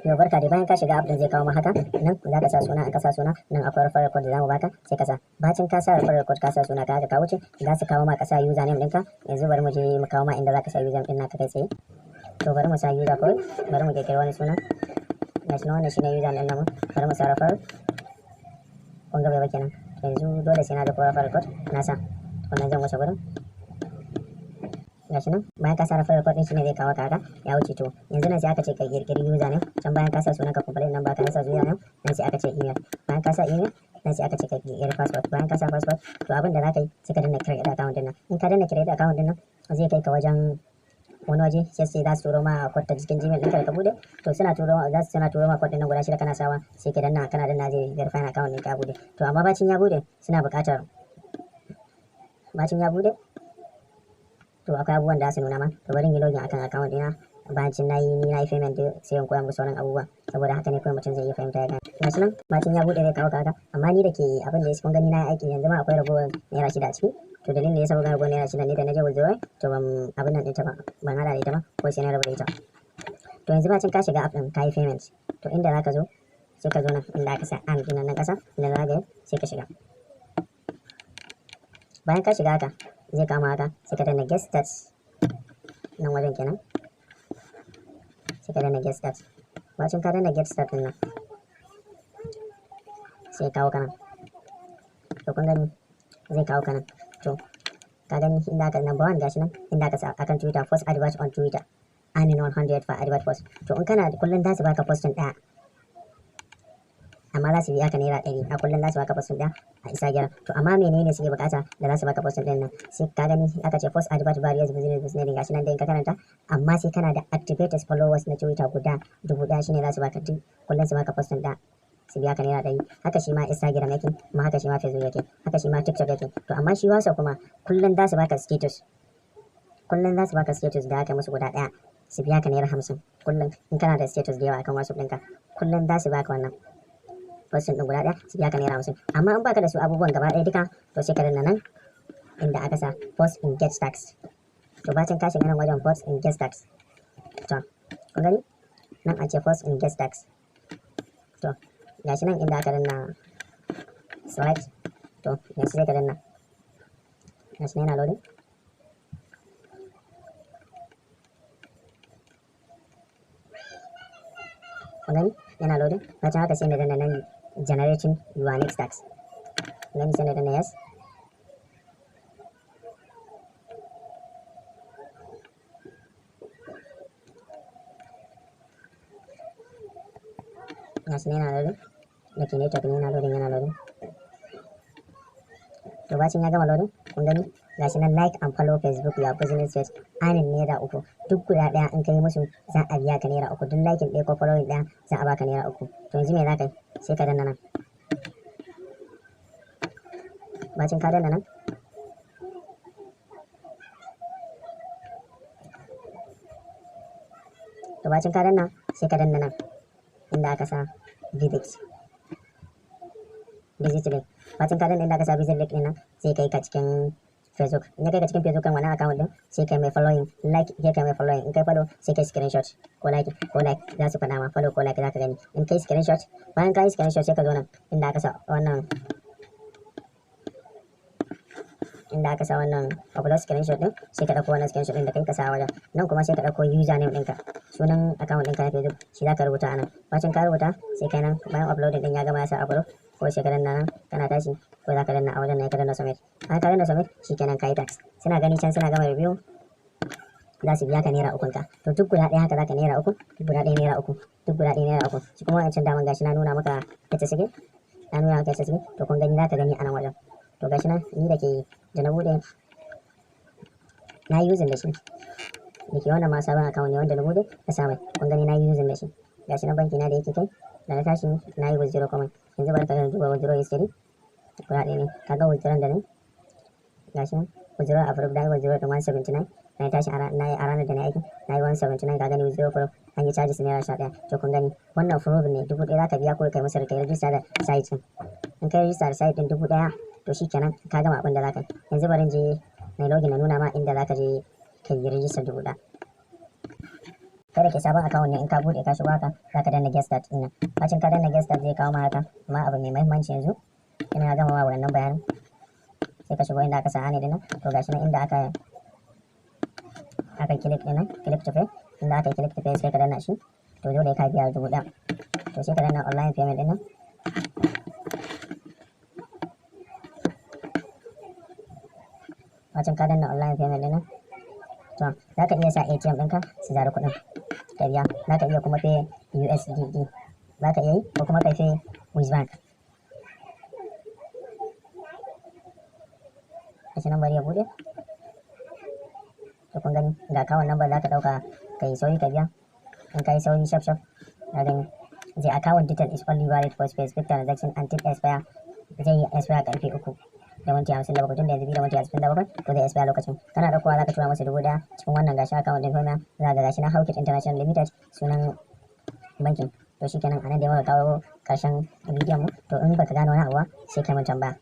Yau barka dai. Bayan ka shiga app din, zai kawo ma haka. Nan za ka sa suna. In ka sa suna, nan akwai referral code da zamu baka, sai ka sa. Bacin ka sa referral code, ka sa suna, ka haka ka wuce, za su kawo ma ka sa username ɗinka. Yanzu bari mu je mu kawo ma inda za ka sa username ɗin naka kai tsaye. To, bari mu sa user code, bari mu kirkiri wani suna. Gashi nan, wannan shine username ɗin namu. Bari mu sa referral. Kun ga bai ba kenan. Yanzu dole sai na ga referral code na sa wannan, zan wuce gurin. Gashi nan, bayan ka sa referral code din, shine zai kawo ka haka, ya wuce. To, yanzu nan sai aka ce ka kirkiri username. Can bayan ka sa sunan ka complete, nan ba ka sa username, nan sai aka ce email. Bayan ka sa email, nan sai aka ce ka kirkiri password. Bayan ka sa password, to abin da zaka yi, sai ka danna create account din nan. In ka danna create account din nan, zai kai ka wajen wani waje, sai za su turo ma code ta cikin Gmail ɗinka da ka bude. To, suna turo, za su suna turo ma code ɗin nan guda shida, kana sawa, sai ka danna. Kana danna, zai verify account ɗinka ya bude. To, amma bacin ya bude, suna buƙatar, bacin ya bude, to akwai abubuwan da su nuna ma. To, bari in yi login akan account ɗina. Bacin na yi, ni na yi payment, sai in koya muku sauran abubuwa, saboda haka ne kawai mutum zai iya fahimta ya gane. Gashi nan, bacin ya bude, zai kawo ka haka. Amma ni da ke abin da ya, kun gani, na yi aiki, yanzu ma akwai ragowar ₦6 a ciki. To, dalilin da ya sa ga ragowar ₦6 ne, da na je withdraw, to ban abin nan ɗinta ba, ban hada da ita ba, ko sai na rabu da ita. To, yanzu bacin ka shiga app ɗin, ka yi payment, to inda za ka zo, sai ka zo nan inda aka sa an ɗin nan ƙasa, inda za ka, sai ka shiga. Bayan ka shiga haka, zai kama haka, sai ka danna get start nan wajen kenan. Sai ka danna get start. Bacin ka danna get start din nan, sai kawo kana. To, kun gani, zai kawo kana. To, ka gani inda aka number one, gashi nan inda aka sa akan Twitter, post advert on Twitter, earning 100 per advert post. To, in kana kullun za su baka posting ɗaya, amma za su biya ka ₦100 a kullum. Za su baka posting ɗaya a Instagram. To, amma menene suke bukata da za su baka posting ɗin nan? Sai ka gani aka ce post advert various business business, gashi nan dai in ka karanta. Amma sai kana da activated followers na Twitter guda 1000, shine za su baka duk kullum su baka posting ɗaya, su biya ka ₦100. Haka shi ma Instagram yake, kuma haka shi ma Facebook yake, haka shi ma TikTok yake. To, amma shi WhatsApp kuma, kullum za su baka status, kullum za su baka status da aka musu guda ɗaya, su biya ka ₦50 kullum. In kana da status da yawa akan WhatsApp ɗinka, kullum za su baka wannan posting ɗin guda ɗaya, su biya ka ₦50. Amma in baka da su abubuwan gaba ɗaya duka, to sai ka danna nan inda aka sa post and get task. To, bacin ka shiga nan wajen post and get task, to kun gani nan an ce post and get task. To, gashi nan inda aka danna select. To, gashi sai ka danna. Gashi nan yana loading. Kun gani yana loading. Bacin haka, sai na danna nan generating your next task. Kun gani, sai na danna yes. Gashi nan yana loading, da ke network ne, yana loading, yana loading. To, bacin ya gama loading, kun gani gashi nan, like and follow Facebook your business page, earning ₦3. Duk guda ɗaya in ka yi musu, za a biya ka ₦3. Duk liking ɗaya ko following ɗaya, za a baka ₦3. To, yanzu me za ka yi? Sai ka danna nan. Bacin ka danna nan, to bacin ka danna, sai ka danna nan inda aka sa visit link. Bacin ka danna inda aka sa visit link din nan, sai kai ka cikin Facebook. In ya kai ka cikin Facebook kan wannan account din, sai kai mai following, like, sai kai mai following. In kai follow, sai kai screenshot ko like, ko like za su faɗa ma, follow ko like za ka gani. In kai screenshot, bayan ka yi screenshot, sai ka zo nan inda aka sa wannan, inda aka sa wannan upload screenshot din, sai ka ɗauko wannan screenshot din da kai ka sa a wajen nan. Kuma sai ka ɗauko username ɗinka, sunan account ɗinka na Facebook, shi za ka rubuta a nan. Bacin ka rubuta, sai kai nan, bayan uploading din ya gama, ya sa upload ko, sai ka danna nan. Kana tashi ko za ka danna a wajen nan, ka danna submit. Bayan ka danna submit, shikenan, ka yi task. Suna gani can, suna gama review, za su biya ka ₦3n ka. To, duk guda ɗaya haka za ka ₦3, duk guda ɗaya ₦3, duk guda ɗaya ₦3. Shi kuma wancan daman, gashi na nuna maka yacce suke, na nuna maka yacce suke. To, kun gani, za ka gani a nan wajen. To, gashi nan, ni da ke da na buɗe, na yi using da shi, da ke wannan ma sabon account ne wanda na buɗe na sa mai. Kun gani, na yi using da shi. Gashi nan, banki na da yake kai, da na tashi na yi withdraw kuma. Yanzu bari ka duba withdraw history, guda ɗaya ne. Ka ga withdraw da ne, gashi nan, withdraw approved, na yi withdraw ɗin 179. Na tashi na yi a ranar da na aiki, na yi 179. Ka gani, withdraw proof, an yi charges ₦11. To, kun gani, wannan proof ne. 1000 za ka biya ko kai musu kai register da site ɗin. In kai register da site ɗin 1000, to shikenan, ka gama abin da za ka yi. Yanzu bari in je na login, na nuna ma inda za ka je ka yi register 1000. Kai da ke sabon account ne, in ka bude ka shigo haka, za ka danna "Get start" din nan. Bacin ka danna "Get start", zai kawo ma haka. Amma abu mai muhimmanci yanzu, ina gama ma wannan bayanin, sai ka shigo inda aka sa ne din nan. To, gashi nan inda aka click din nan, "Click to pay", inda aka "Click to pay", sai ka danna shi. To, dole ka biya 1000. To, sai ka danna "Online payment" din nan. Bacin ka danna "Online payment" din nan, to za ka iya sa ATM ɗinka su zari kuɗin ka biya. Za ka iya kuma pay USDD, za ka iya yi, ko kuma ka pay with bank. Gashi nan, bari ya buɗe. To, kun gani, ga account number, za ka ɗauka ka yi sauri ka biya. In ka yi sauri shaf shaf, ka gani, "The account detail is only valid for specific transaction until expire." Zai yi expire karfe 3:57. Tun da yanzu 2:57, to zai expire lokacin. Kana ɗaukowa, za ka tura masa 1000 cikin wannan. Gashi account ɗin Payment, za ga gashi na Hawkit International Limited, sunan bankin. To, shikenan, anan dai muka kawo karshen bidiyon mu. To, in baka gano wani abu ba, sai kai mun tambaya.